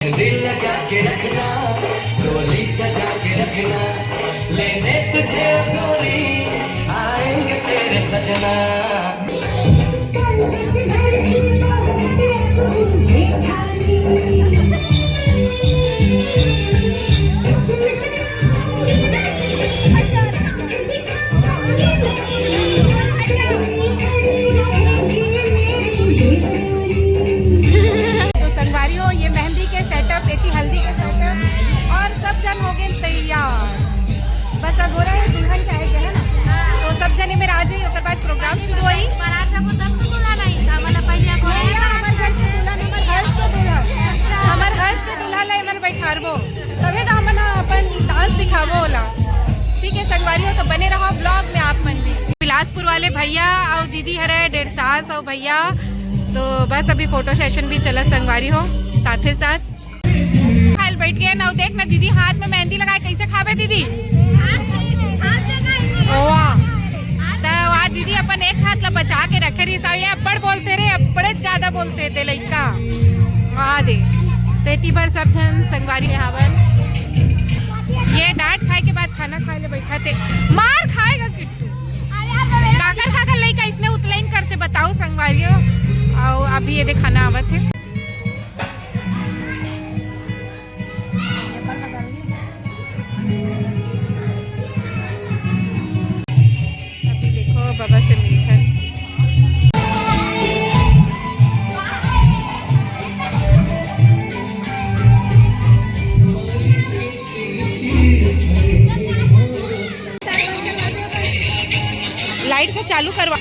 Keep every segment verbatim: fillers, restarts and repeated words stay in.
दिल लगा के रखना, डोली सजा के रखना, लेने तुझे गोरी, आएंगे तेरे सजना। तो संगवारी हो, ये मेहंदी के सेटअप, एती हल्दी के सेटअप, और सब जन हो गए तैयार। बस अब हो रहा है दुल्हन के आए के, है ना? तो सब जने मेर आ जाइए, ओकर बाद प्रोग्राम शुरू होई। बारात जाबो तब तो दूल्हा नहीं, हमन ला पहले को नहीं, हमर घर के दूल्हा, हमर हर्ष के दूल्हा। अच्छा। हमर हर्ष के दूल्हा ला एमन बैठारबो, तभे तो हमन अपन डांस दिखाबो ओला। ठीक है संगवारी हो, तो बने रहो ब्लॉग में आप मन भी। बिलासपुर वाले भैया और दीदी हरे डेढ़ सास और भैया, तो बस अभी फोटो सेशन भी चला संगवारी हो साथे साथ। खाइल बैठ गए ना, देख ना दीदी हाथ में मेहंदी लगाए, कैसे खाबे दीदी? हाथ से, हाथ से खाएंगे। वाह। हाथ तो आज दीदी अपन एक हाथ ला बचा के रखे रही, सब ये अब्बड़ बोलते रे, अब्बड़े ज्यादा बोलते थे लइका। वाह दे, तेती बर सब झन संगवारी हावन। ये डांट खाए के बाद खाना खाए ले बैठा थे, मार खाएगा किट्टू। काकर काकर लइका इसने उतलाइन करते बताओ संगवारियों। आओ अभी ये दे खाना आवत है। अभी देखो बाबा से मिलथन। लाइट को चालू करवा।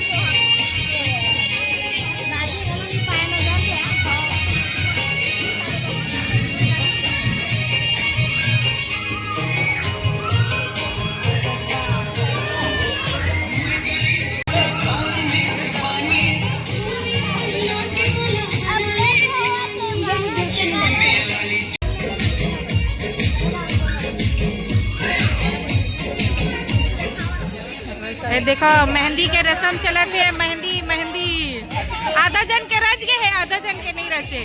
ए, देखो, मेहंदी के रसम चलत हे। मेहंदी, मेहंदी। आधा जन के रच गे हे, आधा जन के नहीं रचे।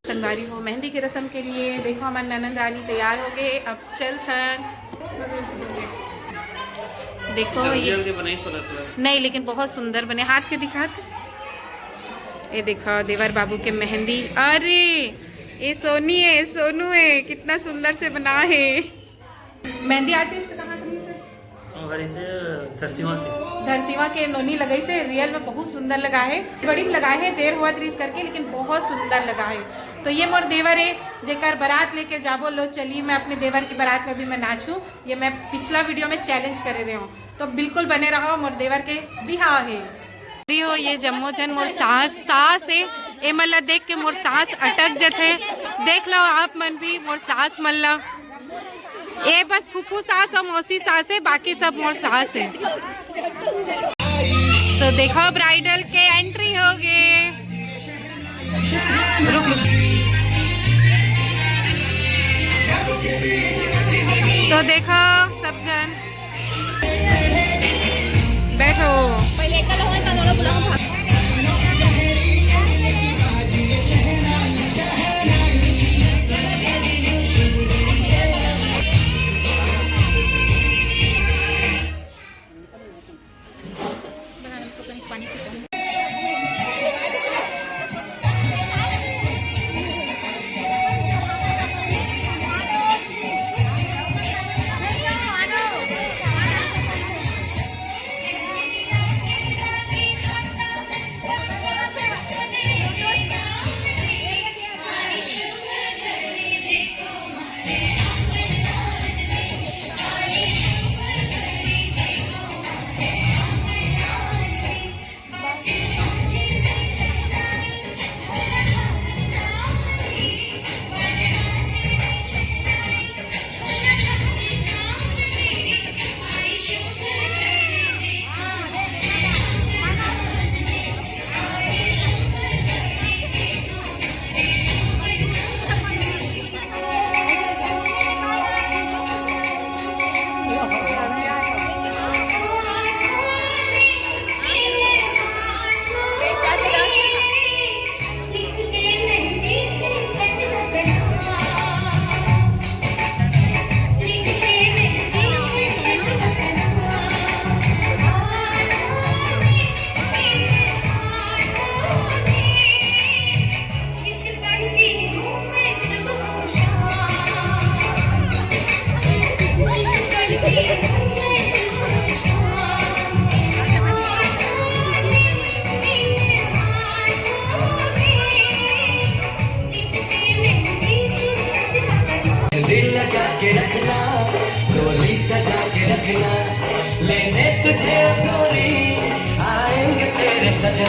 संगवारी हो, मेहंदी के रसम के लिए देखो, हमर ननद रानी तैयार हो गए। अब चलथन। देखो जल्दी, ये जल्दी बनाई सोला चला। नहीं, लेकिन बहुत सुंदर बने, हाथ के दिखात। ये देखो देवर बाबू के मेहंदी। अरे, ये सोनी है, सोनू है, कितना सुंदर से बना है। मेहंदी आर्टिस्ट कहाँ के रहिस? और इसे धरसीवा के। धरसीवा के नोनी लगाइस हे, रियल में बहुत सुंदर लगा है। बड़ी में लगा है, देर हुआ रिहिस करके, लेकिन बहुत सुंदर लगा है। तो ये मोर देवर है, जेकर बारात लेके जाबो लो, चली मैं अपने देवर की बारात में भी मैं नाचूं। ये मैं पिछला वीडियो में चैलेंज करे रहे हूँ, तो बिल्कुल बने रहो मोर देवर के बिहाव है। अरे हो, ये जम्मो जन मोर सास, सास है। एमन ला देख के मोर सास अटक जथे। देख लो आप मन भी मोर सास मन ला। ए बस फूफू सास और मौसी सास है, बाकी सब मोर सास है। तो देखो ब्राइडल के एंट्री हो गए। रुक, रुक। तो देखो सब जन बैठो। पहले एकल होय त मोला बुलाओ।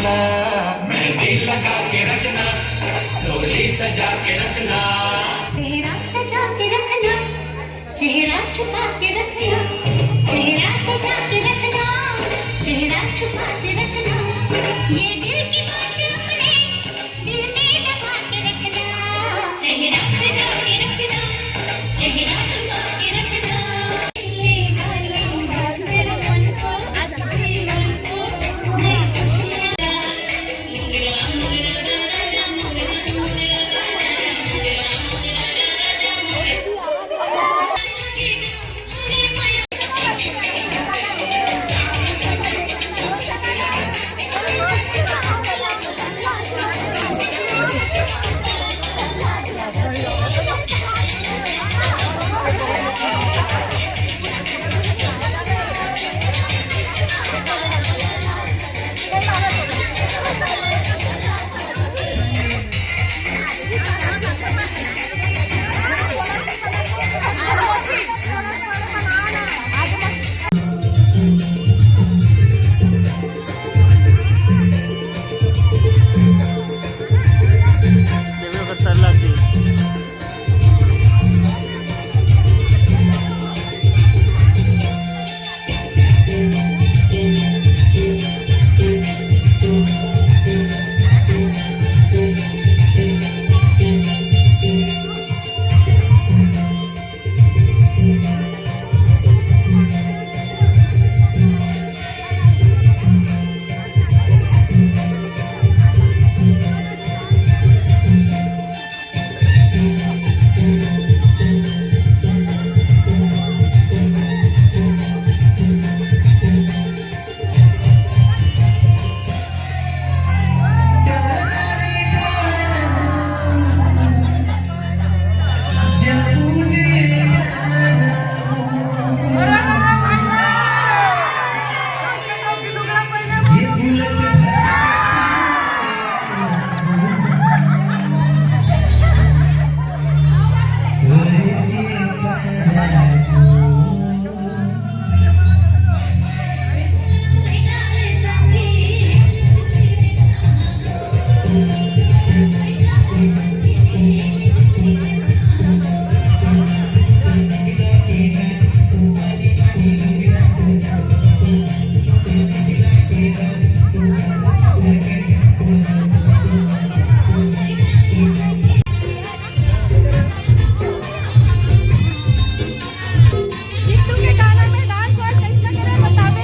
मेहंदी लगा के रखना, डोली सजा के रखना। सेहरा सजा के रखना, चेहरा छुपा के रखना। सेहरा सजा के रखना, चेहरा छुपा के रखना। ये दिल की बात अपने दिल में दबा के रखना। सेहरा सजा के रखना, चेहरा छुपा के रखना। जीतू के गाना में डांस और कैसे करे बतावे।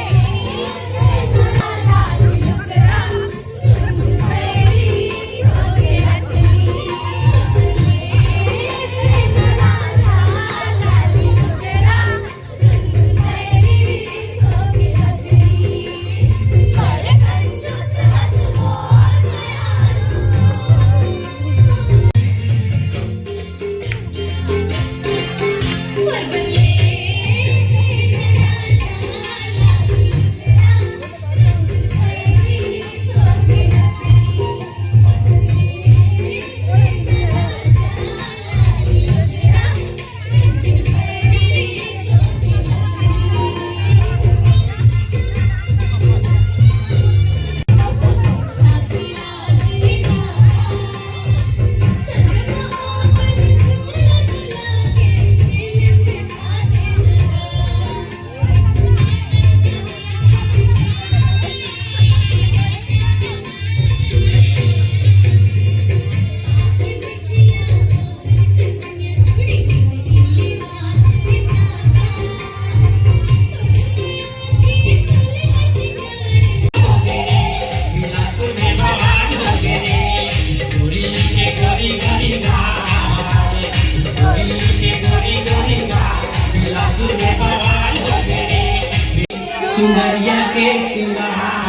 सुंदरिया के सिंगार,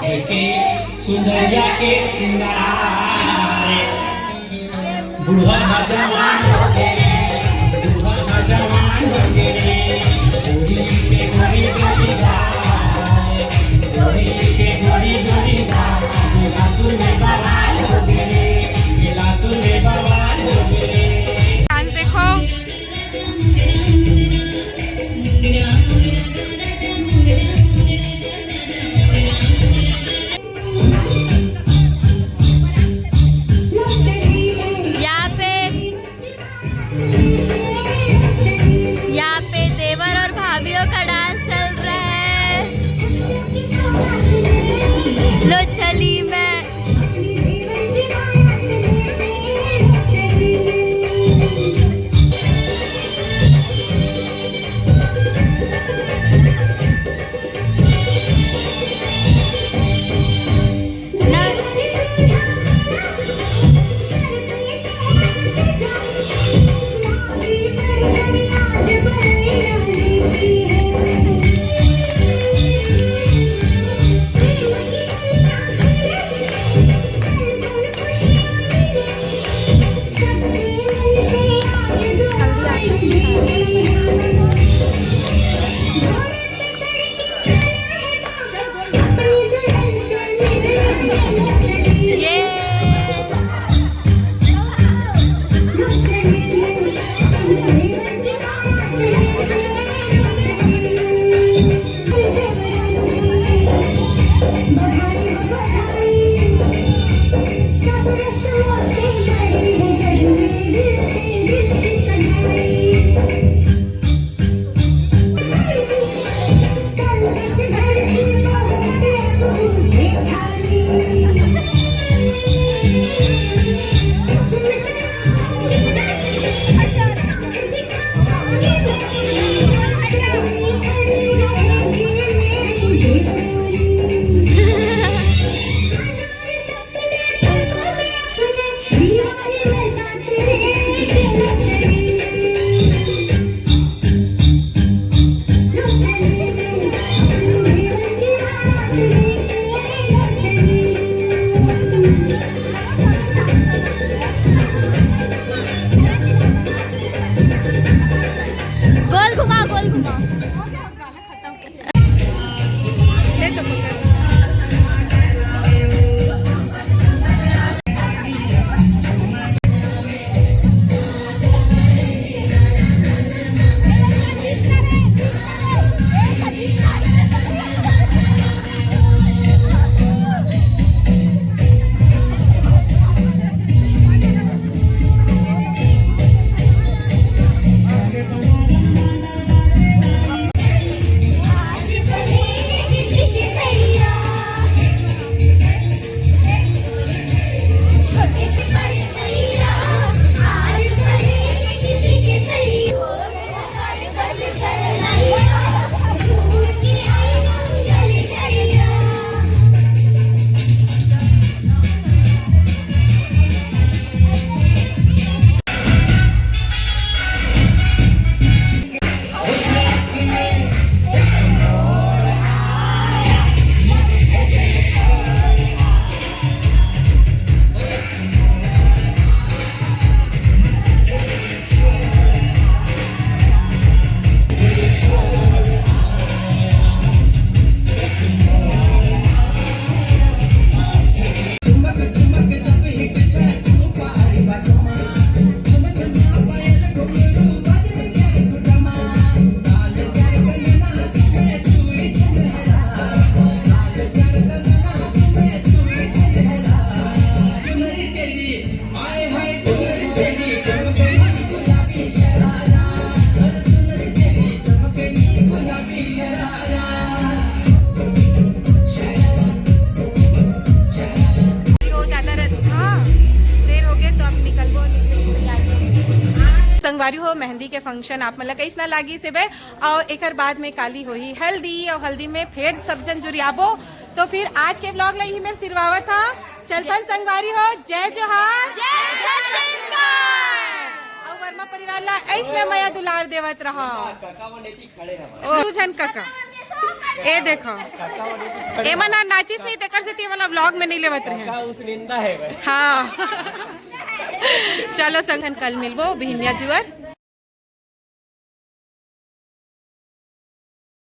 देखे के सुंदरिया के सिंगार। बूढ़ा हा जवान हो गे रे, बूढ़ा हा जवान हो गे रे। गोरी के गोरी गोरी गाय, गोरी के गोरी गोरी गाय। बिलासपुर में बवाल हो गे रे, बिलासपुर में बवाल हो गे रे। आज देखो। यहाँ पे देवर और भाभियों का डांस चल रहा है। लो चली मैं। गोल घुमा, गोल घुमा। हो जाता रहता, हाँ, देर हो गया तो अब निकलबो, निकले की तैयारी है। संगवारी हो, मेहंदी के फंक्शन आप मन ला कइसना लागिस हे बे? अउ एकर बाद में काली होही हल्दी, अउ हल्दी में फेर सब झन जुरियाबो। तो फिर आज के व्लॉग ला इही मेर सिरवावत हा। चलथन संगवारी हो, जय जोहार, जय छत्तीसगढ़। अउ वर्मा परिवार ला अइसने मया दुलार देवत रहा। ओ, दू झन कका। ए देखो, एमन ह नाचिस नहीं, तेकर सेती एमन ला व्लॉग में नहीं लेवत रहे। हाँ। चलो संगन, कल मिलबो बिहनिया जुअर।